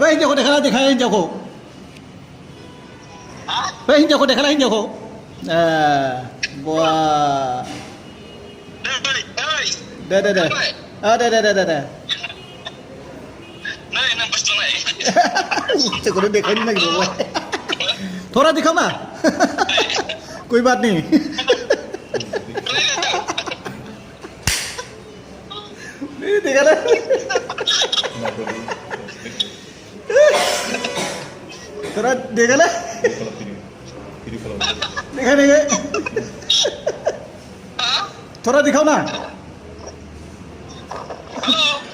बै हिनजावखौ देखायला देखाय हिनजावखौ बै हिनजावखौ देखायला हिनजावखौ बा दे दे दे दे दे दे दे बुस्थुखौनो देखायनो नागिरबावबाय थरा दिखाओ ना कोई बात नहीं देखा ना थोड़ा देखा ना देखा नहीं थोड़ा दिखाओ ना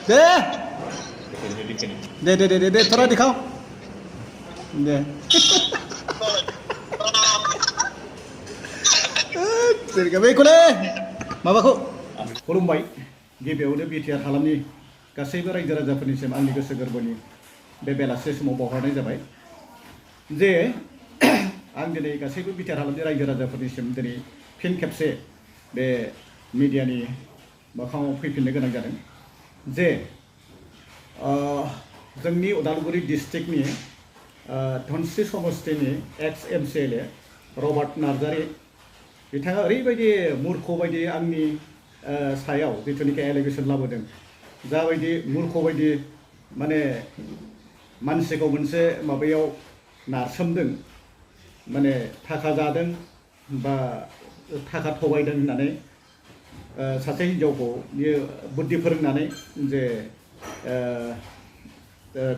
दे दे दे दे दे थोड़ा दिखाओ दे Jadi kami kule, mabaku. खुलुमबाय गिबियावनो बिटिआर हालामनि गासैबो रायजो राजाफोरनिसिम आंनि गोसो गोरबोनि बे बेलासे समाव बावहरनाय जाबाय जे आं दिनै गासैबो बिटिआर हालामनि रायजो राजाफोरनिसिम दिनै फिन खेबसे बे मिडियानि मोखाङाव फैफिननो गोनां जादों जे जोंनि उदालगुरि डिस्ट्रिक्टनि धनस्रि समस्तिनि एक्स एमसिएलए रबार्ट नार्जारि बिथाङा ओरैबायदि मूर्ख बायदि आंनि सायाव जिथुनिखि एलिगेसन लाबोदों जाबायदि मूर्ख बायदि माने मानसिखौ मोनसे माबायाव नारसोमदों माने थाखा जादों बा थाखा थगायदों होननानै सासे हिनजावखौ बियो बुद्धि फोरोंनानै जे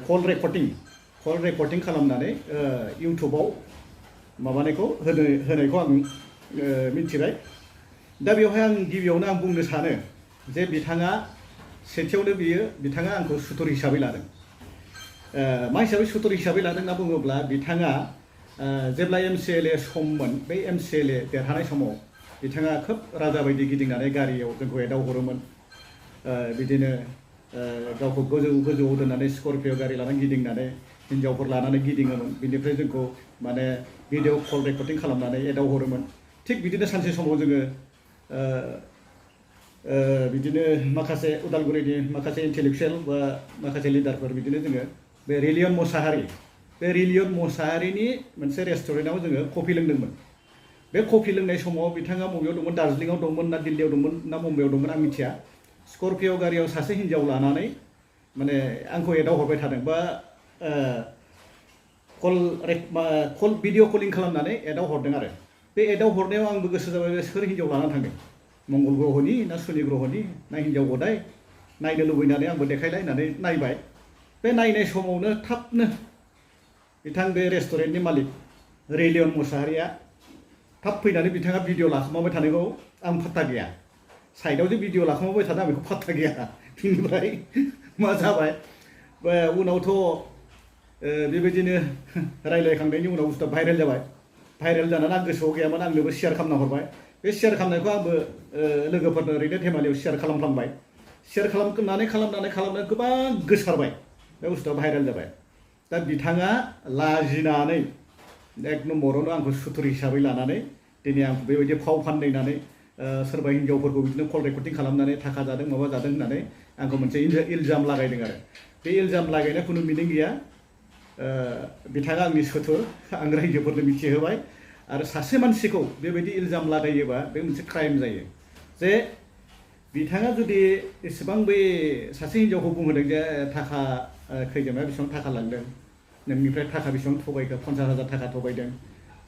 कल रेकर्डिं खालामनानै इउटुबाव माबानायखौ होनायखौ आं मिथिबाय दा बेवहाय आं गिबियावनो आं बुंनो सानो जे बिथाङा सेथियावनो बिथाङा आंखौ सुथुर हिसाबै लादों मा हिसाबै सुथुर हिसाबै लादों होनना बुङोब्ला बिथाङा जेब्ला एमसिएलए सममोन बै एमसिएलए देरहानाय समाव बिथाङा खोब राजा बायदि गिदिंनानै गारियाव जोंखौ एदावहरोमोन बिदिनो गावखौ गोजौआव दोननानै स्करपिय' गारि लानानै गिदिंनानै हिनजावफोर लानानै गिदिङोमोन बिनिफ्राय जोंखौ माने भिडिअ कल रेकर्डिं खालामनानै एदावहरोमोन थिग बिदिनो सानसे समाव जोङो बिदिनो माखासे उदालगुरिनि माखासे इन्टेलेक्सुयेल बा माखासे लिडारफोर बिदिनो जोङो बे रिलियन मोसाहारिनि मोनसे रेस्टुरेन्टआव जोङो कफि लोंदोंमोन बे कफि लोंनाय समाव बिथाङा बबेयाव दंमोन दार्जिलिंआव दंमोन ना दिल्लीयाव दंमोन ना मुम्बाइआव दंमोन आं मिथिया स्करपिय' गारियाव सासे हिनजाव लानानै माने आंखौ एदावहरबाय थादों बा कल भिडिअ कलिं खालामनानै एदावहरदों आरो बे एदावहरनायाव आंबो गोसो जाबाय सोर हिनजाव लानानै थांदों मंगल ग्रहनि ना सुनि ग्रहनि ना हिनजाव गदाय नायनो लुबैनानै आंबो देखायलाय होननानै नायबाय बे नायनाय समावनो थाबनो बिथां बे रेस्टुरेन्टनि मालिक रिलियन मोसाहारिया थाब फैनानै बिथाङा भिडिअ लाखोमाबाय थानायखौ आं फात्ता गैया साइडआव जे भिडिअ लाखोमाबाय थादों आं बेखौ फात्ता गैया बिनिफ्राय मा जाबाय उनावथ' बेबायदिनो रायज्लायखांनायनि उनाव बुस्थुआ भाइरेल जाबाय भाइरेल जानानै आं गोसोआव गैयामोन आंनोबो शेयार खालामना हरबाय बे शेयार खालामनायखौ आंबो लोगोफोरनो ओरैनो धेमालियाव शेयार खालामफ्लांबाय शेयार खालामनानै गोबां गोसारबाय बे बुस्थुआ भाइरेल जाबाय दा बिथाङा लाजिनानै एक नम्बरावनो आंखौ सुथुर हिसाबै लानानै दिनै आंखौ बेबायदि फाव फान्दायनानै सोरबा हिनजावफोरखौ बिदिनो कल रेकर्डिं खालामनानै थाखा जादों माबा जादों होननानै आंखौ मोनसे इलजाम लागायदों आरो बे इलजाम लागायनाय खुनु मिनिं गैया बिथाङा आंनि सुथुर आं रायजोफोरनो मिथिहोबाय आरो सासे मानसिखौ बेबायदि इलजाम लागायोबा बे मोनसे क्राइम जायो जे बिथाङा जुदि एसेबां बै सासे हिनजावखौ बुंहोदों जे थाखा खैजोमाया बेसेबां थाखा लांदों नोंनिफ्राय थाखा बेसेबां थगायखो 50,000 थाखा थगायदों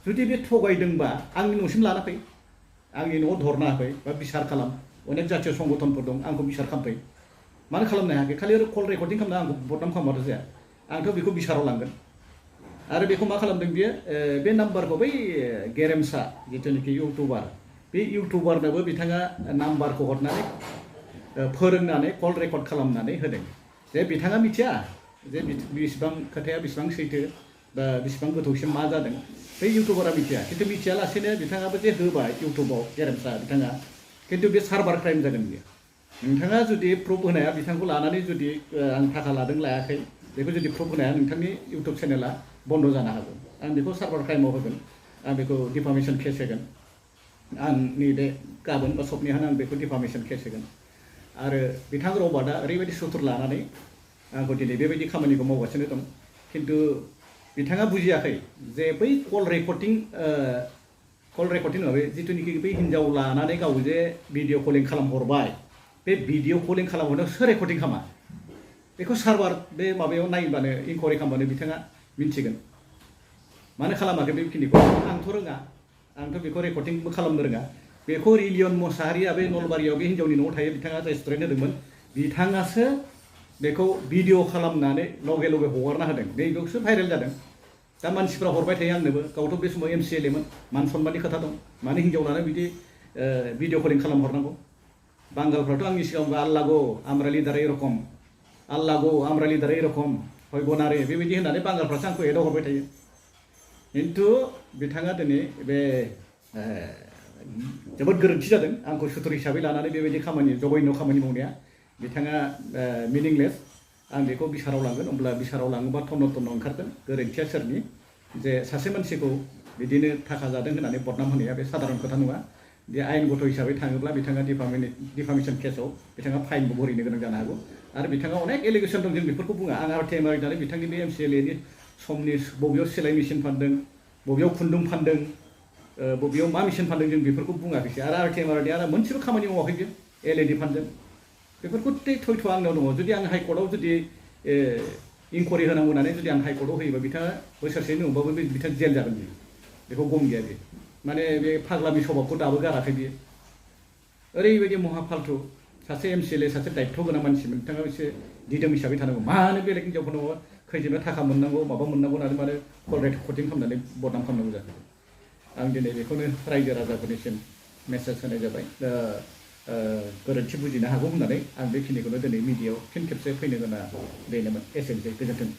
जुदि बे थगायदोंबा आंनि न'सिम लाना फै आंनि न'आव धरना होफै बा बिसार खालाम अनेक जातीय संगठनफोर दं आंखौ बिसार खालामफै मानो खालामनो हायाखै खालि कल रेकर्डिं खालामना आंखौ बदनाम खालामबाथ' जाया आंथ' बेखौ बिसाराव लांगोन आरो बेखौ मा खालामदों बियो बे नाम्बारखौ बै गेरेमसा जिथुनिखि इउटुबार बे इउटुबारनोबो बिथाङा नाम्बारखौ हरनानै फोरोंनानै कल रेकर्ड खालामनानै होदों जे बिथाङा मिथिया जे बेसेबां खोथाया बेसेबां सैथो बा बेसेबां गोथौसिम मा जादों बै इउटुबारा मिथिया खिन्थु मिथियालासेनो बिथाङाबो जे होबाय इउटुबाव गेरेमसा बिथाङा खिन्थु बे सार्भार क्राइम जागोन बियो नोंथाङा जुदि प्रुफ होनाया बिथांखौ लानानै जुदि आं थाखा लादों लायाखै बेखौ जुदि प्रुफ होनाया नोंथांनि इउटुब चेनेला बन्द जानो हागौ आं बेखौ सार्भार क्राइमाव होगोन आं बेखौ डिफामेसन केस होगोन आंनि बे गाबोन बा सबनिहानो आं बेखौ डिफामेसन केस होगोन आरो बिथां रबार्टआ ओरैबायदि सुथुर लानानै आंखौ दिनै बेबायदि खामानिखौ मावगासिनो दं खिन्थु बिथाङा बुजियाखै जे बै कल रेकर्डिं नङा बे जिथुनिखि बै हिन्जाव लानानै गाव जे भिडिअ कलिं खालामहरबाय बे भिडिअ कलिं खालामहरनायाव सोर रेकर्डिं खालामा बेखौ सार्भार बे माबायाव नायबानो इनकुवारि खालामबानो बिथाङा मिन्थिगोन मानो खालामाखै बेखिनिखौ आंथ' रोङा आंथ' बेखौ रेकर्डिंबो खालामनो रोङा बेखौ रिलियन मोसाहारिया बे नलबारियाव बे हिन्जावनि न'आव थायो बिथाङा रेस्टुरेन्ट होदोंमोन बिथाङासो बेखौ भिडिअ खालामनानै लगे लगे हगारना होदों बेखौसो भाइरेल जादों दा मानसिफ्रा हरबाय थायो आंनोबो गावथ' बे समाव MCLA मोन मान सनमाननि खोथा दं मानो हिन्जाव लानानै बिदि भिडिअ कलिं खालामहरनांगौ बांगालफ्राथ' आंनि सिगाङाव आल्लागो आमरा लिडार एरखम आल्लागो आमरा लिडार एरखम हय गनारे बेबायदि होननानै बांगालफ्रासो आंखौ एदाव हरबाय थायो खिन्थु बिथाङा दिनै बे जोबोद गोरोन्थि जादों आंखौ सुथुर हिसाबै लानानै बेबायदि खामानि जघन्य खामानि मावनाया बिथाङा मिनिंलेस आं बेखौ बिसाराव लांगोन अब्ला बिसाराव लाङोबा थन्न थन्न ओंखारगोन गोरोन्थिया सोरनि जे सासे मानसिखौ बिदिनो थाखा जादों होननानै बदनाम होनाया बे साधारन खोथा नङा बे आयेनगत हिसाबै थाङोब्ला बिथाङा डिफामेसन केसाव बिथाङा फाइनबो भरिनो गोनां जानो हागौ आरो बिथाङा अनेक एलिगेसन दं जों बेफोरखौ बुङा आं RTI मारिनानै बिथांनि बे MCLA नि समनि बबेयाव सिलाइ मेसिन फानदों बबेयाव खुन्दुं फानदों बबेयाव मा मेसिन फानदों जों बेफोरखौ बुङाखैसै आरो RTI मारिनाया आरो मोनसेबो खामानि मावाखै बियो LED फानदों बेफोरखौ थयथ' आंनाव दङ जुदि आं हाइकर्टआव जुदि इनकुवारि होनांगौ होननानै जुदि आं हाइकर्टआव होयोबा बिथाङा बोसोरसेनि उनावबाबो बिथाङा जेल जागोन बियो बेखौ गम गैया बे माने बे फाग्लामि स्वभाबखौ दाबो गाराखै बियो ओरैबायदि महा फाल्थु सासे MCLA सासे दायित्व गोनां मानसिमोन बिथाङा एसे दिदोम हिसाबै थानांगौ मानो बेलेग हिन्जावफोरनाव खैजोबनो थाखा मोननांगौ माबा मोननांगौ होननानै मानो कल रेकर्डिं खालामनानै बदनाम खालामनांगौ जाखो आं दिनै बेखौनो रायजो राजाफोरनिसिम मेसेज होनाय जाबाय गोरोन्थि बुजिनो हागौ होननानै आं बेखिनिखौनो दिनै मिडियायाव फिन खेबसे फैनो गोनां बेनोमोन एसेनोसै गोजोन्थों